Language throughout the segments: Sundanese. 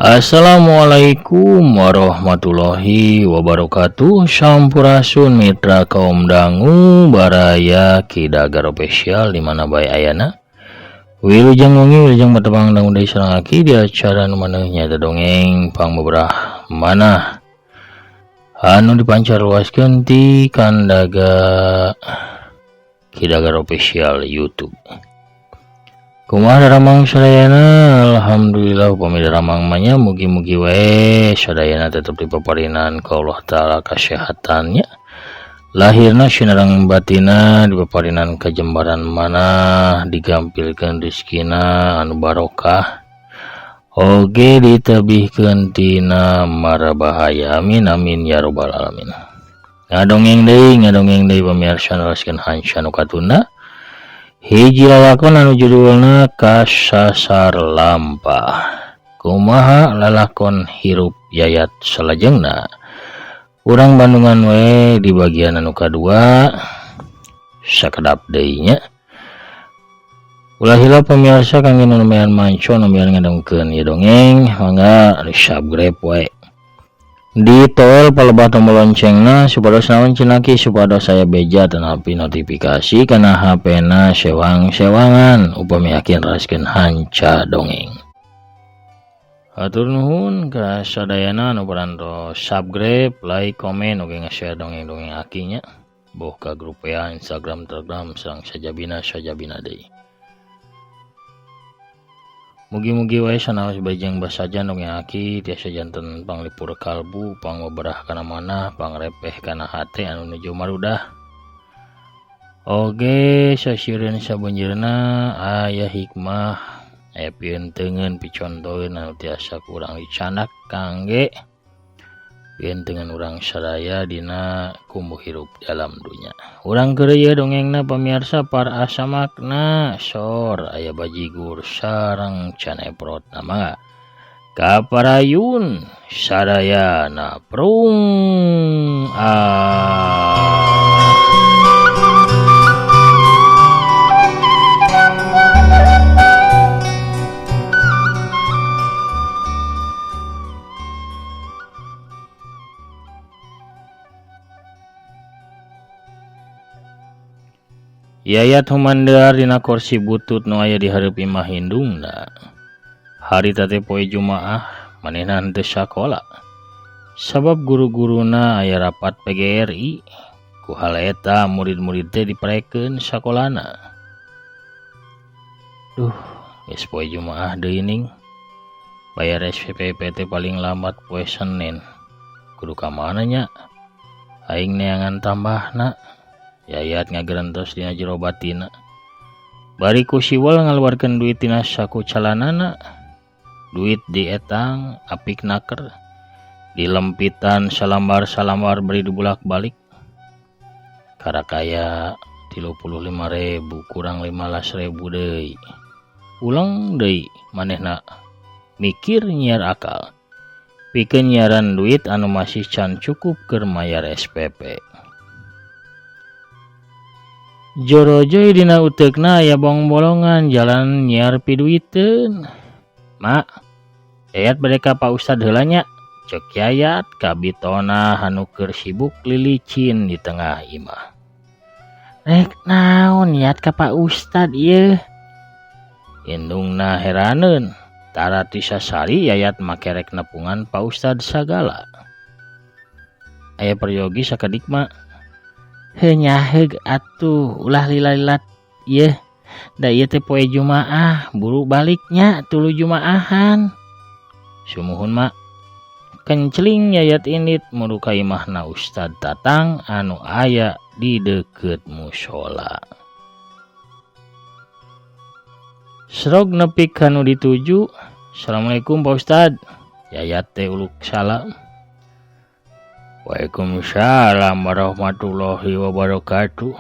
Assalamualaikum warahmatullahi wabarakatuh. Sampurasun mitra kaum dangu baraya Kidagar Official di mana bae ayana. Wilujeng wengi, wilujeng patepang dangu deui sareng aki di acara nu maneuh nyaeta dongeng pangbeberah manah anu dipancar luaskeun ti Kandaga Kidagar Official YouTube. Kumaha daramang sadayana? Alhamdulillah upami daramang mah nya, mugi-mugi wae sadayana tetep dipaparinan ku Allah Ta'ala kasehatannya, lahirna sinareng batina, dipaparinan kajembaran manah, digampilkeun rezekina anu barokah, oge ditebihkeun tina mara bahaya. Amin amin ya robbal alamin. Ngadongeng deui, ngadongeng deui pamirsa, neraskeun hanca nu katunda. Hiji lalakon anu judulna Kasasar Lampah. Kumaha lalakon hirup Yayat salajengna? Urang Bandungan we di bagian anu kadua sakedap deui nya. Ulah hilap pemirsa, kangge nu lumayan manco, nu lumayan ngadongkeun ieu dongeng, mangga di subscribe wae. Ditoel palebah tombol loncengna supados naon cenah, supados aya beja tanapi notifikasi kana HP-na sewang-sewangan upami aki neraskeun hanca dongeng. Hatur nuhun ka sadayana anu parantos subscribe, like, komen, oge nge-share dongeng-dongeng aki nya. Boh ka grup WA, Instagram, Telegram, sareng sajabina sajabina deui. Mugi-mugi wae sanaos bajeng basajan dongeng aki tiasa janten panglipur kalbu, pangbeberah kana manah, pangrepeh kana hate anu nuju marudah. Oge sasieureun sabunjeurna aya hikmah, aya pientengeun, picontoeun anu tiasa ku urang dicandak kangge pientengeun urang sadaya dina kumbu hirup dalam dunya. Urang keur ieu dongengna pamirsa, par asa makna sor aya bajigur sareng caneprot, mangga kaparayun sadayana prung ah. Yayat humandear dina kursi butut nu aya di hareup imah indungna. Harita teh poe Jumaah, manehna henteu sakola. Sabab guru-guruna aya rapat PGRI, ku hal eta murid-murid teh diparekeun sakolana. Duh, geus poe Jumaah deui ning. Bayar SPP teh paling lambat poe Senin. Kudu ka mana nya? Aing neangan tambahna. Yayat ngagerentos dina jero batina. Bari ku siwal ngaluarkeun duit tina saku calanana. Duit dietang apik naker. Dilempitan salambar-salambar bari dibulak-balik. Karakaya 35.000 kurang 15.000 deui. Ulang deui manehna mikir nyiar akal. Pikeun nyiaran duit anu masih can cukup keur mayar SPP. Jorojoy dina uteukna aya bong-bolongan jalan nyiar piduiteun. Mak, Yayat bade ka Pak Ustad heula nya. Cek Yayat ka bitona anu keur sibuk lilicin di tengah imah. Rek naon Yat ka Pak Ustad ieu? Indungna heraneun. Tara tisasari Yayat make rek nepungan Pak Ustad sagala. Aya peryogi sakedik mak. Heuh nyaheug atuh ulah lila-lilat ieu. Da ieu teh poe Jumaah, buru baliknya tuluy Jumaahan. Sumuhun mak. Kencling Yayat indit muru ka imahna Ustad Tatang anu aya di deukeut mushola. Srog nepi ka nu dituju. Assalamualaikum Pak Ustad. Yayat teh uluk salam. Waalaikumsalam warahmatullahi wabarakatuh.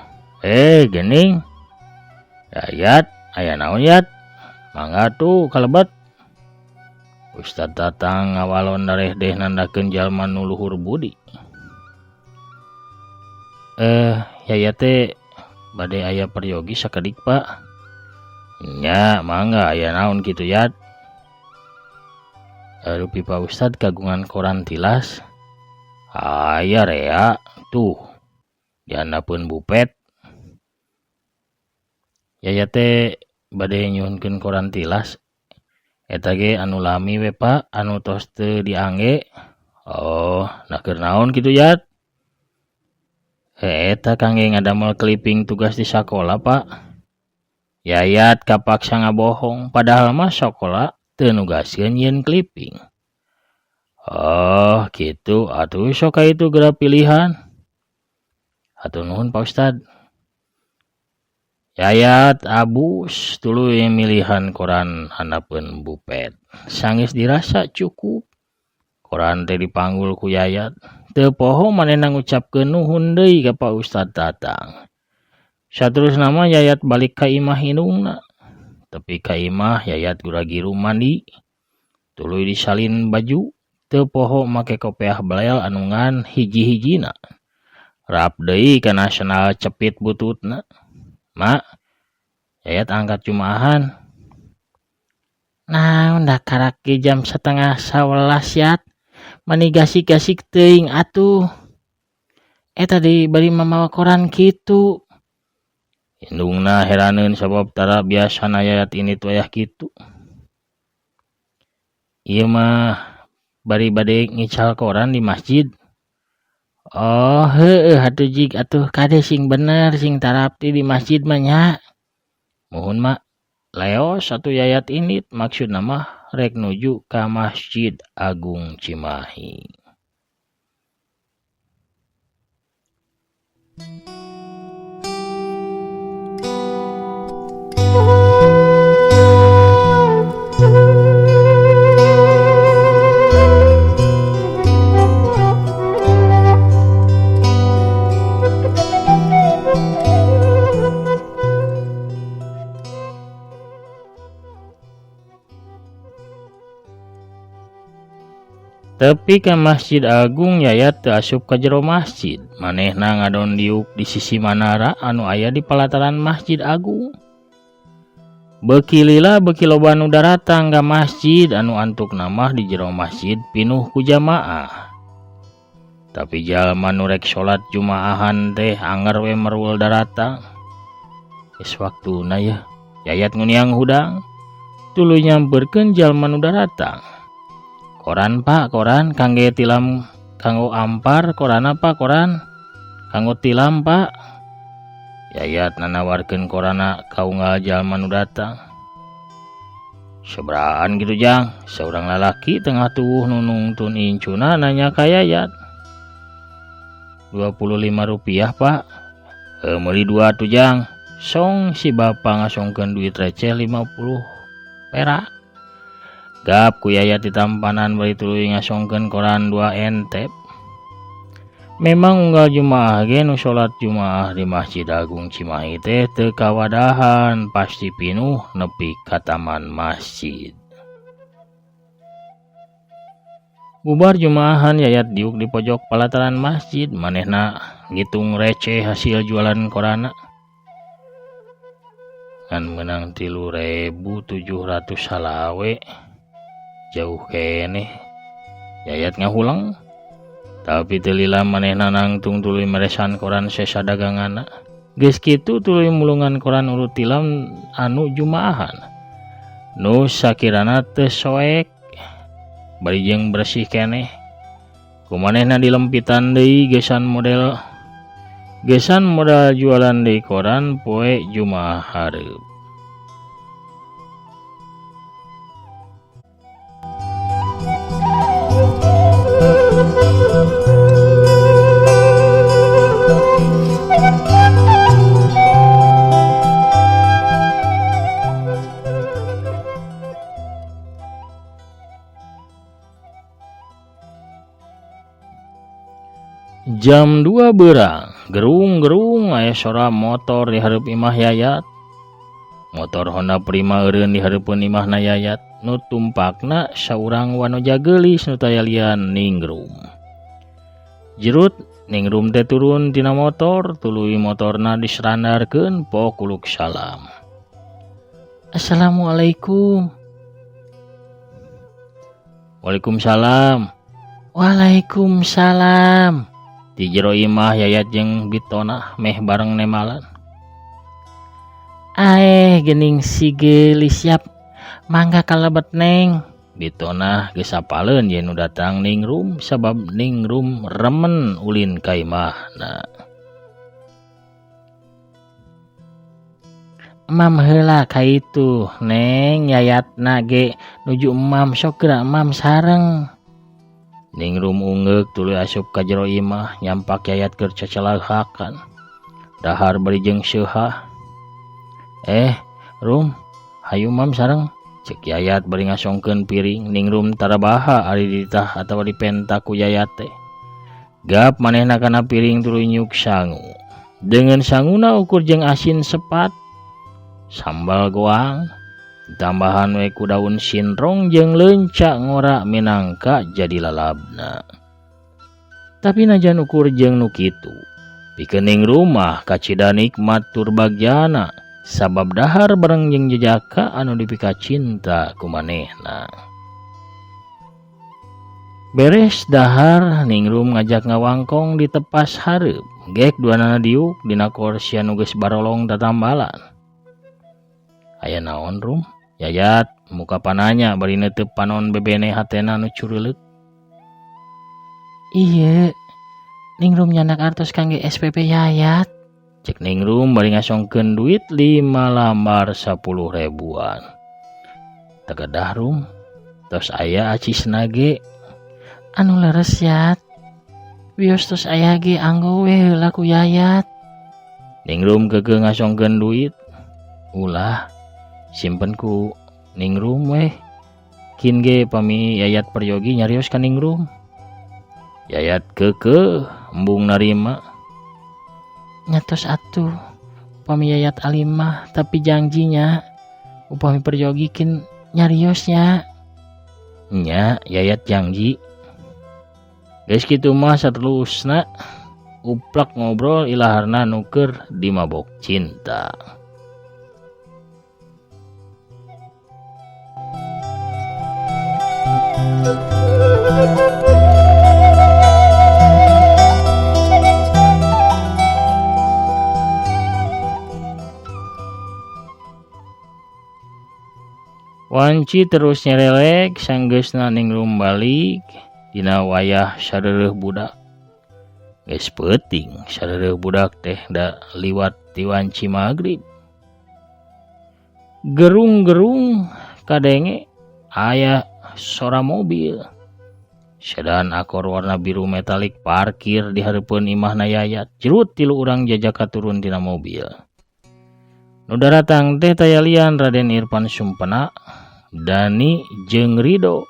Gening. Yayat, aya naon Yat? Mangga tuh kalebet. Ustad Tatang ngawalon dareh deh nandakeun jalma nu luhur budi. Yayat teh bade aya peryogi sakedik Pak. Nya, mangga aya naon kitu Yat? Rupi Pak Ustad kagungan koran tilas. Aya rea tuh dihandapeun bupet. Yayat teh bade nyuhunkeun koran tilas. Eta ge anu lami we Pak, anu tos teu diangge. Oh, nah keur naon kitu Yat? Eta kangge ngadamel clipping tugas di sakola Pak. Yayat kapaksa ngabohong, padahal mah sakola teu nugaskeun nyieun clipping. Oh, kitu atuh sok ka itu geura pilihan. Hatur nuhun Pak Ustad. Yayat abus tuluy milihan koran handapeun bupet. Sanggeus dirasa cukup. Koran teh dipanggul ku Yayat. Teu poho manehna ngucapkeun nuhun deui ka Pak Ustad Tatang. Saterusna mah Yayat balik ka imah indungna. Tepi ka imah Yayat gura-giru mandi. Tuluy disalin baju. Teu poho make kopeah belel anu ngan hiji-hijina. Rap deui kana sendal cepit bututna. Mak, Yayat angkat jumaahan. Naon da karak ge jam 10:30 Yat. Mani gasik-gasik teuing atuh. Eta deui bari mamawa koran kitu. Indungna heraneun sabab tara biasana Yayat ini wayah kitu. Ieu mah bari bade ngical koran di masjid. Oh, heueuh atuh jig atuh kade sing bener sing tarapti di masjid mah nya. Muhun mak, leos atuh Yayat indit maksudna mah rek nuju ka Masjid Agung Cimahi. Tepi ka Masjid Agung Yayat teu asup ka jero masjid. Manehna ngadon diuk di sisi manara anu aya di palataran Masjid Agung. Beuki lila beuki loba nu daratang ka masjid anu antukna mah di jero masjid pinuh ku jamaah. Tapi jalma nu rek salat jumaahan teh anger we merul daratang. Geus waktuna yeuh, Yayat nguniang hudang. Tuluy nyamperkeun jalma nu daratang. Koran Pak, koran kangge tilam kanggo ampar, koran apa koran? Kanggo tilam Pak. Yayat nanawarkeun korana ka unggal jalma nu datang. Seberaan gitu Jang, seorang lalaki tengah tuwuh nu nungtun incuna nanya ka Yayat. 25 rupiah Pak. Meuli 2 tuh Jang. Song si bapa ngasongkeun duit receh 50 perak. Gap ku Yayat ditampanan bari tuluy ngasongkeun koran 2 entep. Memang unggal jumaah ge nu salat jumaah di Masjid Agung Cimahi teh teu kawadahan, pasti pinuh nepi ka taman masjid. Bubar jumaahan Yayat diuk di pojok palataran masjid, manehna ngitung receh hasil jualan korana. Ngan meunang 3.700 salawe. Jauh keneh. Yayat ngahuleng. Tapi teu lila manehna nangtung tuluy meresan koran sesa daganganna. Geus kitu tuluy mulungan koran urut tilam anu jumaahan. Nu sakirana teu soek bari jeung bersih keneh. Ku manehna dilempitan deui gesan modal jualan deui koran poe Jumaah hareup. Jam 2 berang, gerung-gerung aya sora motor di hareup imah Yayat. Motor Honda Prima eureun di hareupeun imahna Yayat, nu tumpakna saurang wanoja geulis nu taya lian ningrum. Jerut ningrum teh turun tina motor, tuluy motorna diserandarkeun pokuluk salam. Assalamualaikum. Waalaikumsalam. Waalaikumsalam. Di jero imah Yayat jeung Bitonah meh bareng nemalan. Aeh geuning si geulis siap. Mangga kalebet Neng. Bitonah geus apaleun ye nu datang Ningrum sabab Ningrum remen ulin ka imahna. Emam heula ka itu Neng Yayatna ge nuju emam sok geura emam sareng. Ningrum ungeuk tuluy asup ka jero imah nyampak Yayat keur cacalahakan. Dahar bari jeung seuhah. Rum, hayu mam sareng. Cek Yayat bari ngasongkeun piring. Ningrum tarabaha ari dititah atawa dipenta ku Yayat teh. Gap manehna kana piring tuluy nyuk sangu. Dengan sanguna ukur jeung asin sepat, sambal goang, tambahan we ku daun sinrong jeung leunca ngora minangka jadi lalabna. Tapi najan ukur jeung nu kitu, pikeun Ningrum mah kacida nikmat tur bagjana sabab dahar bareng jeung jejaka anu dipika cinta ku manehna. Beres dahar Ningrum ngajak ngawangkong di tepas hareup. Gek duanana diuk dina kursi anu geus barolong tatambalan. Aya naon Rum? Yayat muka pananya bari neuteub panon bebene hatena nu curuleuk. Ieu Ningrum nyandak artos kangge SPP Yayat. Cek Ningrum bari ngasongkeun duit 5 lambar 10 ribuan. Tegedah Rum, tos aya acisna ge. Anu leres Yat. Wios tos aya ge anggo we heula ku Yayat. Ningrum keukeuh ngasongkeun duit. Ulah simpen ku Ningrum weh. Kin ge pami Yayat peryogi nyarios ka Ningrum. Yayat keukeuh embung narima. Nyatos atuh upami Yayat alimah tapi janjinya upami peryogi kin nyariosnya. Nya Yayat janji. Geus kitu mah saterusna uplak ngobrol ilaharna nu keur dimabok cinta. Wanci terus nyerelek sanggeusna Ningrum balik dina wayah sareureuh budak. Geus peuting sareureuh budak teh da liwat ti wanci magrib. Gerung-gerung kadenge aya sora mobil. Sedan Accord warna biru metalik parkir di hareupeun imahna Yayat. Jerut tilu urang jajaka turun tina mobil. Nu daratang teh taya lian Raden Irfan Sumpena, Dani jeung Rido.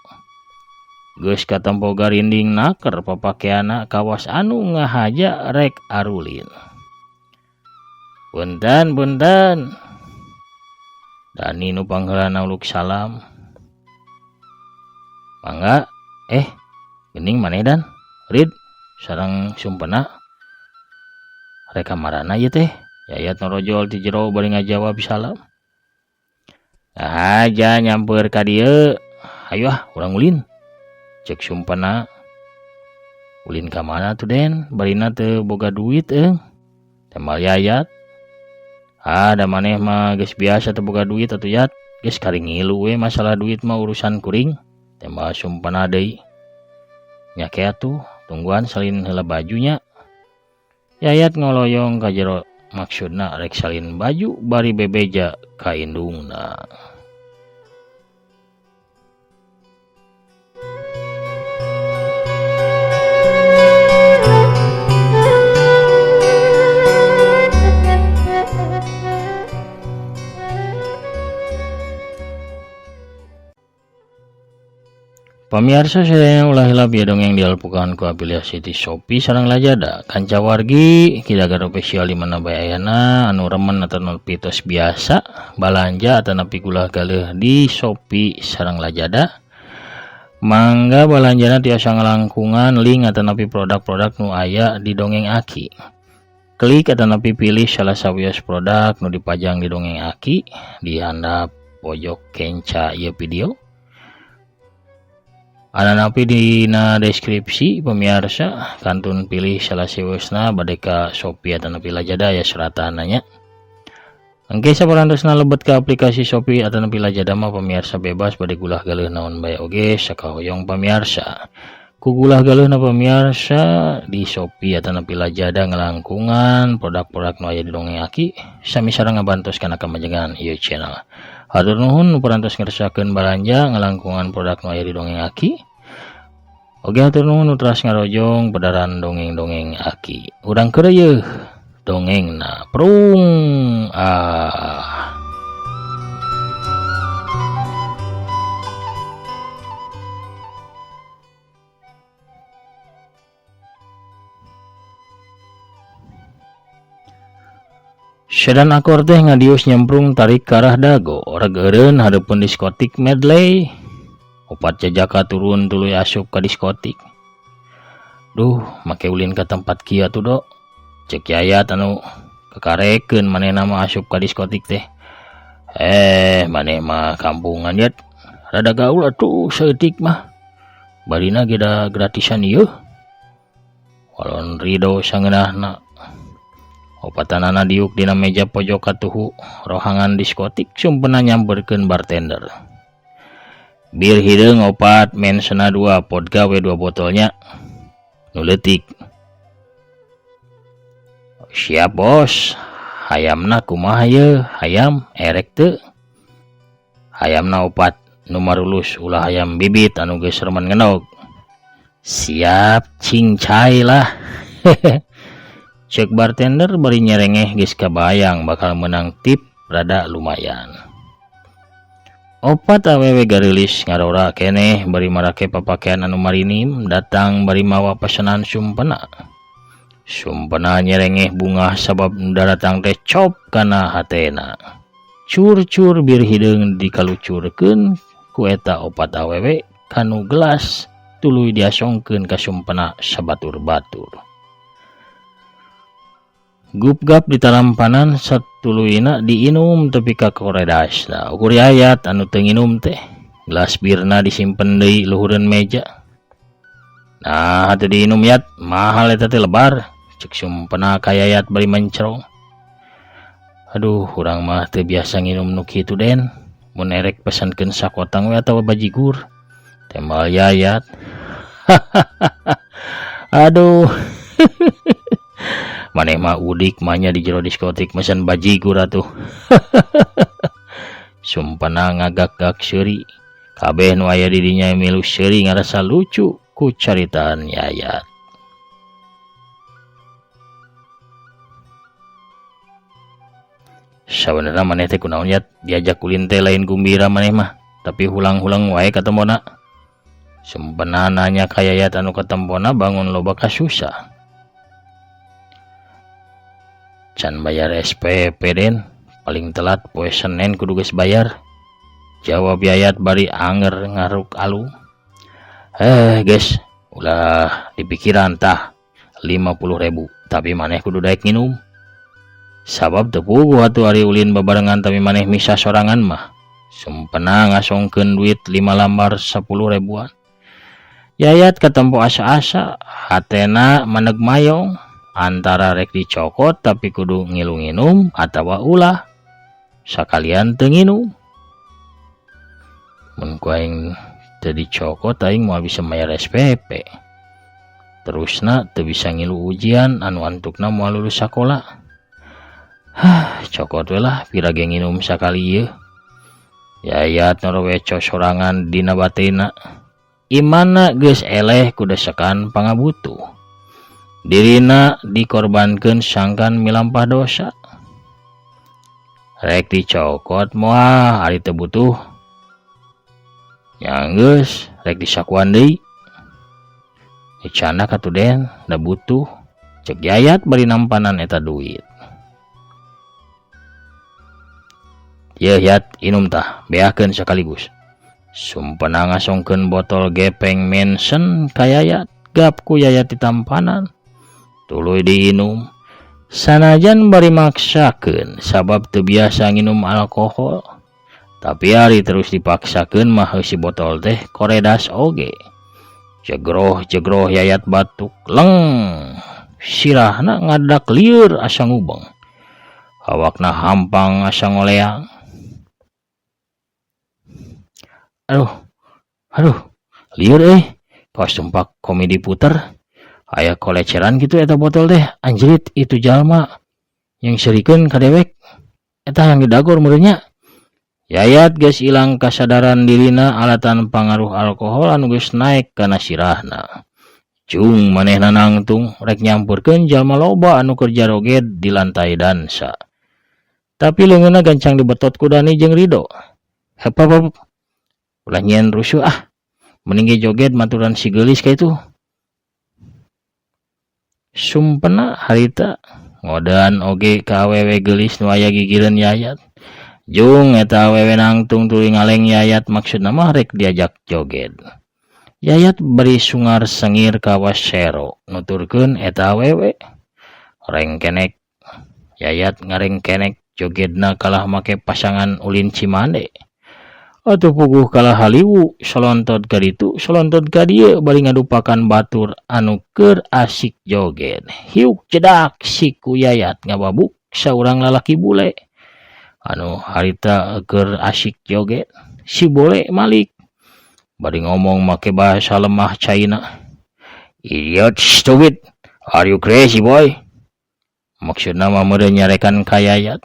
Geus katempo garinding naker papakeana kawas anu ngahaja rek arulin. Punten, punten. Dani nu pangheulana uluk salam. Mangga, geuning maneh Dan? Rid, sareng Sumpena. Rek kamarana ieu teh? Yayat norojol ti jero bari ngajawab salam. Ngahaja nyamper ka dieu. Hayu ah, urang ulin. Cek Sumpena. Ulin ka mana tuh Den? Barina teu boga duit euy. Tembal Yayat. Ah, da maneh mah geus biasa teu boga duit atuh Yat. Geus kari ngilu we masalah duit mah urusan kuring. Tembal Sumpena deui. Nya ke atuh, tungguan salin heula bajunya. Yayat ngoloyong ka jero maksudna rek salin baju bari bebeja ka indungna. Pamirsa sadayana ulah hilap ya dongeng dialpukan ku afiliasi ti Shopee sareng Lazada. Kanca wargi kidagan official di mana bae ayana anu remen atau pitos biasa balanja atau nepi gulah galeuh di Shopee sareng Lazada. Mangga balanjana tiasa ngalangkungan link atau nepi produk-produk nu aya di dongeng Aki. Klik atau nepi pilih salah sawios produk nu dipajang di dongeng Aki di handap pojok kenca ieu video. Ananapi dina deskripsi pemirsa kantun pilih salah siwesna bade ka Shopee atanapi Lazada ya seratanna nya. Engke saparantosna lebet ke aplikasi Shopee atanapi Lazada mah pemirsa bebas bade gulah galeuh naon bae oge sakahoyong pemirsa. Ku gulah galeuhna pemirsa di Shopee atanapi Lazada ngelangkungan produk-produk nu aya di Dongeng Aki sami sareng ngabantos kana kamajengan ieu channel. Hatur nuhun nu parantos ngersakeun balanja ngelangkungan produk nu aya di Dongeng Aki. Oge hatur nuhun nu teras ngarojong pedaran dongeng-dongeng Aki. Urang keur yeuh dongengna prung ah. Sedan Accord teh ngadius nyemprung tarik ka arah Dago, reg eureun hareupeun diskotik Medley. Opat jajaka turun tuluy asup ka diskotik. Duh, make ulin ka tempat kieu atuh do. Cek Yayat anu kekarekeun manehna mah asup ka diskotik teh. Eh, maneh mah kampungan yat. Rada gaul atuh saeutik mah. Barina ge da gratisan ieu. Walon Ridho sangeunahna. Opatanana diuk dina meja pojok katuhu rohangan diskotik sumpena nyamperkeun bartender. Bir hideung opat, mensena 2, vodka we 2 botolnya. Nu leutik. Siap bos, hayamna kumaha yeuh? Hayam erek teu? Hayamna opat nu marulus ulah hayam bibit anu geus remen ngenog. Siap cincai lah. Cek bartender bari nyerengeh geus kabayang bakal menang tip rada lumayan. Opat awewe gareulis ngarora keneh bari marake papakean anu marinim datang bari mawa pesenan sumpena. Sumpena nyerengeh bungah sabab nu daratang teh cop kana hatena. Cur-cur bir hideung dikalucurkeun ku eta opat awewe kanu gelas tuluy diasongkeun ka sumpena sabatur-batur. Gupgap ditalampanan satuluyna diinum tepi ka koredasna. Ukur Yayat anu teu nginum teh. Gelas birna disimpen deui luhureun meja. Nah, teu diinum Yat, mahal eta teh lebar. Cek sumpena ka Yayat bari mencrong. Aduh, urang mah teu biasa nginum nu kitu Den. Mun erek pesankeun sakotang we atawa bajigur. Tembal Yayat. Aduh. Maneh mah udik manya di jero diskotik mesen bajigur atuh. Sumpena ngagak-gak seuri. Kabeh nu aya di dinya milu seuri ngarasa lucu ku caritaan Yayat. Sabenerna maneh teh kunaon Yat, diajak ulin teh lain gumbira maneh mah, tapi hulang-hulang wae katembona. Sumpena nanya ka Yayat anu katembona bangun loba kasusah. Can bayar SPP Den, paling telat poe Senin kudu geus bayar. Jawab Yayat bari anger ngaruk alung. Guys, ulah dipikiran tah 50.000, tapi maneh kudu daek nginum. Sabab teu puguh atuh ari ulin babarengan tapi maneh misah sorangan mah. Sumpena ngasongkeun duit 5 lambar 10 ribuan. Yayat katempo asa-asa, hatena maneg mayong. Antara rek dicokot tapi kudu ngilu nginum atawa ulah sakalian teu nginum. Mun ku aing teu dicokot aing moal bisa mayar SPP. Terusna teu bisa ngilu ujian anu antukna moal lulus sakola. Hah, cokot we lah pira ge nginum sakali ieu. Yayat noroweco sorangan dina batena. Imana geus eleh ku desekan pangabutuh. Dirina dikorbankeun sangkan milampah dosa. Rek dicokot moal ari teu butuh. Nya geus rek disakuan deui. Dicandak atuh Den, da butuh. Cek Yayat bari nampanan eta duit. Yeuh Yat, inum tah, beakeun sakaligus. Sumpena ngasongkeun botol gepeng Mansion ka Yayat, gap ku Yayat ditampanan. Tuluy diinum. Sanajan bari maksakeun sabab teu biasa nginum alkohol. Tapi ari terus dipaksakeun mah si botol teh koredas oge. Jegroh-jegroh Yayat batuk leng. Sirahna ngadak lieur asa ngubeng. Awakna hampang asa ngoleang. Aduh, aduh, lieur euy. Kawas tumpak komedi puter. Aya koleceran kitu eta botol teh. Anjrit itu jalma yang serikeun ka dewek. Eta hayang didagor meureun nya. Yayat geus ilang kasadaran dirina alatan pangaruh alkohol anu geus naek kana sirahna. Cung manehna nangtung rek nyamperkeun jalma loba anu keur jaroged di lantai dansa. Tapi leungeunna gancang dibetot ku Dani jeung Rido. Hep hep hep. Ulah nyieun rusuh ah. Mending ge joged maturan si geulis ka itu. Sumpena harita ngodean oge ka awewe geulis nu aya gigireun Yayat. Jung eta awewe nangtung tuluy ngaleng Yayat maksudna mah rek diajak joged. Yayat bari sungar sengir kawas sero nuturkeun eta awewe. Rengkenek Yayat ngarengkenek jogedna kalah make pasangan ulin Cimande. Atuh puguh kalah haliwu solontot ka ditu solontot ka dieu bari ngadupakan batur anu keur asik joged. Hiuk cedak siku Yayat ngababuk saurang lalaki bule anu harita keur asik joget. Si bule malik bari ngomong make bahasa lemah China. Idiot stupid, are you crazy boy? Maksudna mah meureun nyarekan ka Yayat.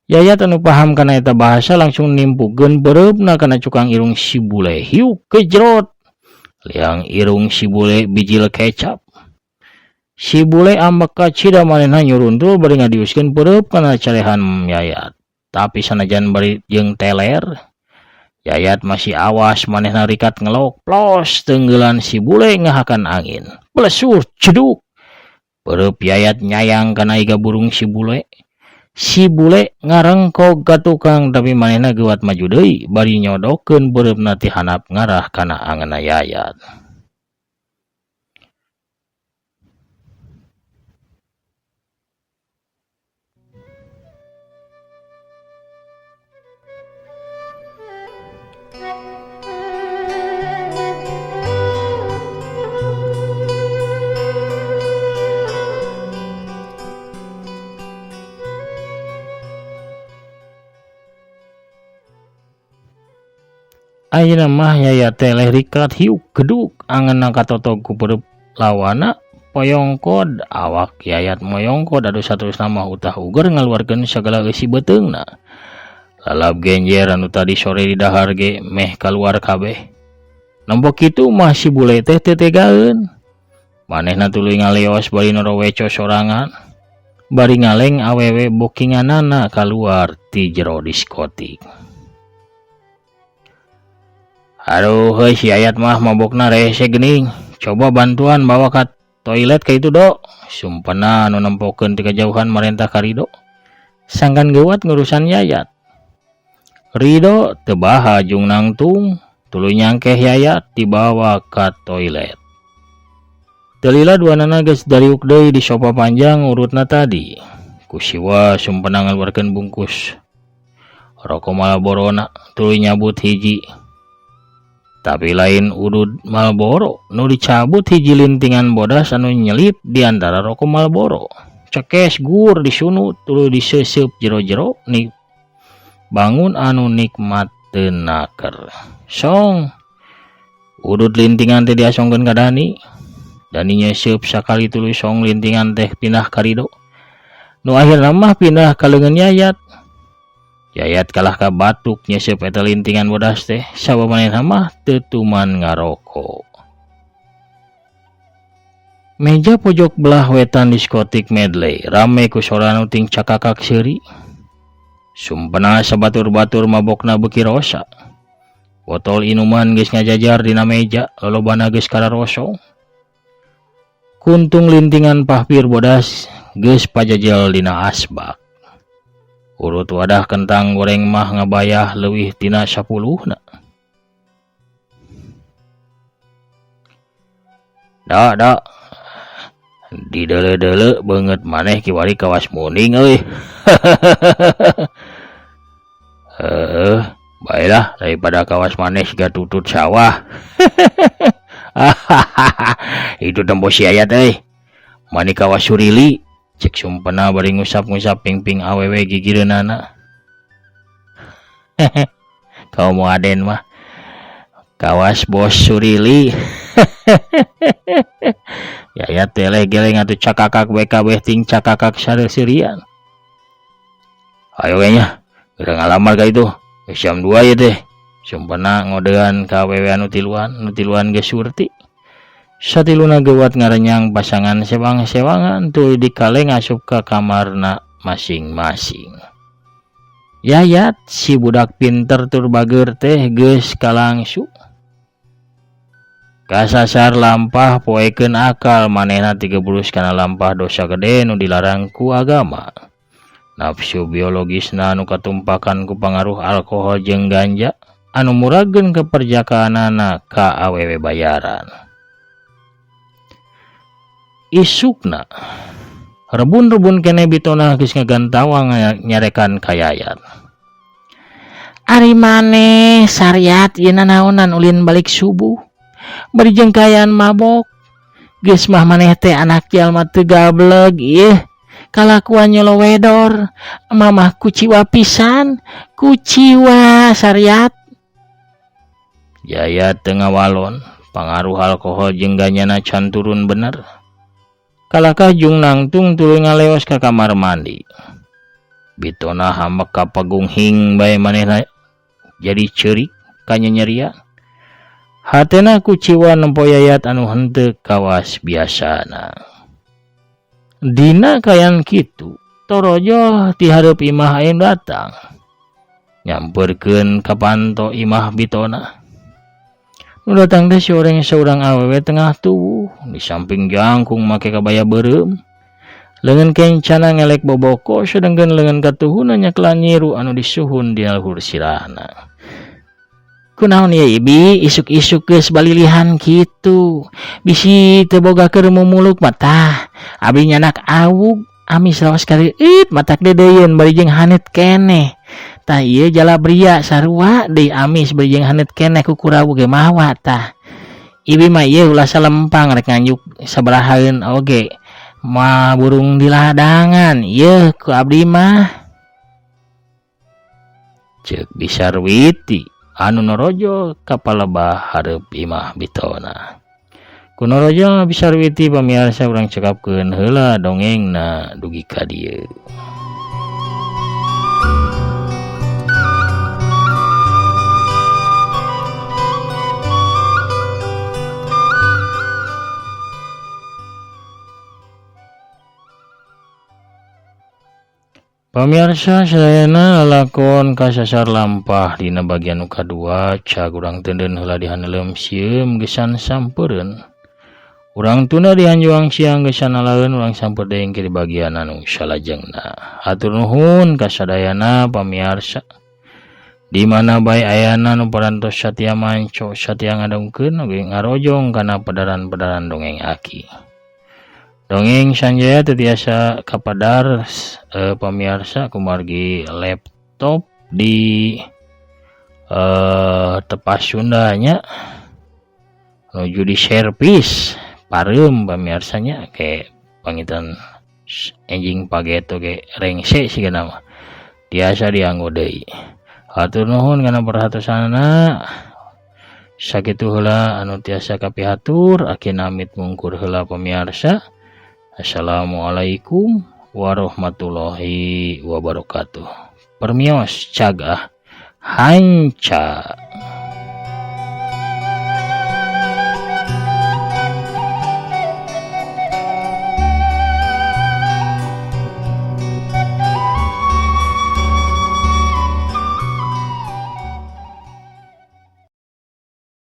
Yayat anu paham kana eta bahasa langsung nimpukeun beureupna kana cukang irung si bule. Hiuk kejrot. Liang irung si bule bijil kecap. Si bule ambek kacida manehna nyuruntul bari ngadiuskeun beureub kana calehan Yayat. Tapi sanajan bari jeung teler, Yayat masih awas manehna rikat ngelok plos tenggelan si bule ngahakan angin. Blesur ceduk. Beureub Yayat nyayang kana iga burung si bule. Si bule ngarengkog ka tukang tapi manehna geuwat maju deui bari nyodokeun beureupna ti handap ngarah kana angeunna Yayat. Ayeuna mah Yayat teh leh rikat hiuk geduk angeunna katotog ku beureub lawana poyongkod awak Yayat moyongkod adu saterusna mah utah uger ngaluarkeun sagala eusi beuteungna. Lalap genjer anu tadi sore di dahar ge meh kaluar kabeh. Nombok kitu mah si bule teh teu tegaeun. Manehna tuluy ngaleos bari noroweco sorangan. Bari ngaleng awewe bokinganana kaluar ti jero diskotik. Aduh, heuy si Yayat mah mabokna rese geuning. Coba bantuan bawa ka toilet ka itu do. Sumpena anu nempokeun ti kajauhan marentah ka Rido. Sangkan geuwat ngurusan Yayat. Rido teu baha jung nangtung, tuluy nyangkeh Yayat dibawa ka toilet. Teu lila duanana geus dariuk deui di sofa panjang urutna tadi. Ku siwa sumpena ngaluarkeun bungkus rokok Marlborona tuluy nyabut hiji. Tapi lain udud Marlboro nu dicabut hiji lintingan bodas anu nyelip di antara rokok Marlboro. Cekes gur disunu tuluy diseuseup jero-jero nih bangun anu nikmat teu naker. Song udud lintingan teh diasongkeun ka Dani. Dani nyeuseub sakali tuluy song lintingan teh pindah ka Rido. Nu akhirna mah pindah ka leungeun Yayat. Yayat kalah ka batuk nyeuseub eta lintingan bodas teh sabab manehna mah teu tuman ngaroko. Meja pojok belah wetan diskotik medley rame ku sora nu ting cakakak seuri. Sumpena sabatur-batur mabokna beuki rosa. Botol inuman geus ngajajar dina meja, lolobana geus kararosong. Kuntung lintingan pahpir bodas geus pajajel dina asbak. Urut wadah kentang goreng mah ngabayah leuwih tina 10-na. Da da dideuleu-deuleu beungeut maneh kiwari kawas muning euy. Heueuh, Baiklah daripada kawas maneh siga tutut sawah. Itu tempo si Yayat euy. Mani kawas Surili cek Sumpena bari ngusap-ngusap pingping awewe gigireunana. Kau mau aden mah kawas bos Surili. Yayat teleh geleng atuh cakakak BKB ting cakakak sareusirian. Ayo we nya, geura ngalamar ka itu. Geus jam 2 ieu teh. Sumpena ngodean ka awewe anu tiluan, nu tiluan geus surti. Satiluna geuwat ngarenyang pasangan sewang-sewangan tuluy dikaleng asup ka kamarna masing-masing. Yayat si budak pinter tur bageur teh geus kalangsu. Kasasar lampah poekeun akal manehna tigebrus kana lampah dosa gede nu dilarang ku agama. Nafsu biologisna anu katumpakan ku pangaruh alkohol jeung ganja anu murageun keperjakaanana ka awewe bayaran. Isukna rebun-rebun kene bitona geus ngagantawang nyarekan ka Yayat. Ari maneh syariat ieu nanaonan ulin balik subuh bari jeung kaayaan mabok. Geus mah maneh teh anak jalma teu gableg ieu. Kalakuan nyelowedor, mamah kuciwa pisan, kuciwa syariat. Yayat teu ngawalon, pangaruh alkohol jeung ganyana can turun bener. Kalakah jung nangtung tuluy ngaleos ka kamar mandi. Bitona hamek ka pagunghing bae manehna jadi ceurik kanyenyerian. Hatena kuciwa nempo Yayat anu henteu kawas biasana. Dina kayan kitu, torojoh ti hareup imah aya datang. Nyamperkeun ka panto imah bitona. Nu datang teh sioreng saurang awewe tengah tubuh, di samping jangkung make kabaya beureum. Leungeun kencana ngelek boboko sedengkeun leungeun katuhuna nyaklan nyiru anu disuhun di luhur sirahna. Kunaon ieu ibi isuk-isuk geus balilihan kitu. Bisi teu boga keur mumuluk mah tah. Abi nyanak awug amis raos kareuit matak deudeuyeun bari jeung haneut keneh. Tah ieu jalabria sarua deui amis bari jeung haneut keneh ku kurawu ge mawa tah. Ibi mah ieu ulah salempang rek nganjuk sabarahaeun oge. Moal burung di ladangan ieu ku abdi mah. Ceuk Bisarwiti anu norojo ka palebah hareup imah bitona. Ku norojo Bisarwiti pamiarsa urang cekapkeun heula dongengna dugi ka dieu. Pamirsa sadayana lalakon kasasar lampah dina bagian nu kadua cag urang teuneun heula dihaneleum sieum gesan sampeureun. Urang tunda dihanjuang siang gesan nalaeun urang samper deui di bagian anu salajengna. Hatur nuhun ka sadayana pamiarsa. Di mana bae ayana nu parantos satia manco satia ngadongkeun oge ngarojong kana pedaran-pedaran dongeng aki. Dongeng Sanjaya teu tiasa kapadar pamiarsa kumargi laptop di tepas Sundanya nuju di servis pareum pamiarsanya ke pangitan enjing pageto ge rengse sigana mah tiasa dianggo deui. Hatur nuhun kana perhatosanana. Sakitu heula anu tiasa kapihatur aki namit mungkur heula pamiarsa. Assalamualaikum warahmatullahi wabarakatuh. Permios cagah hanca.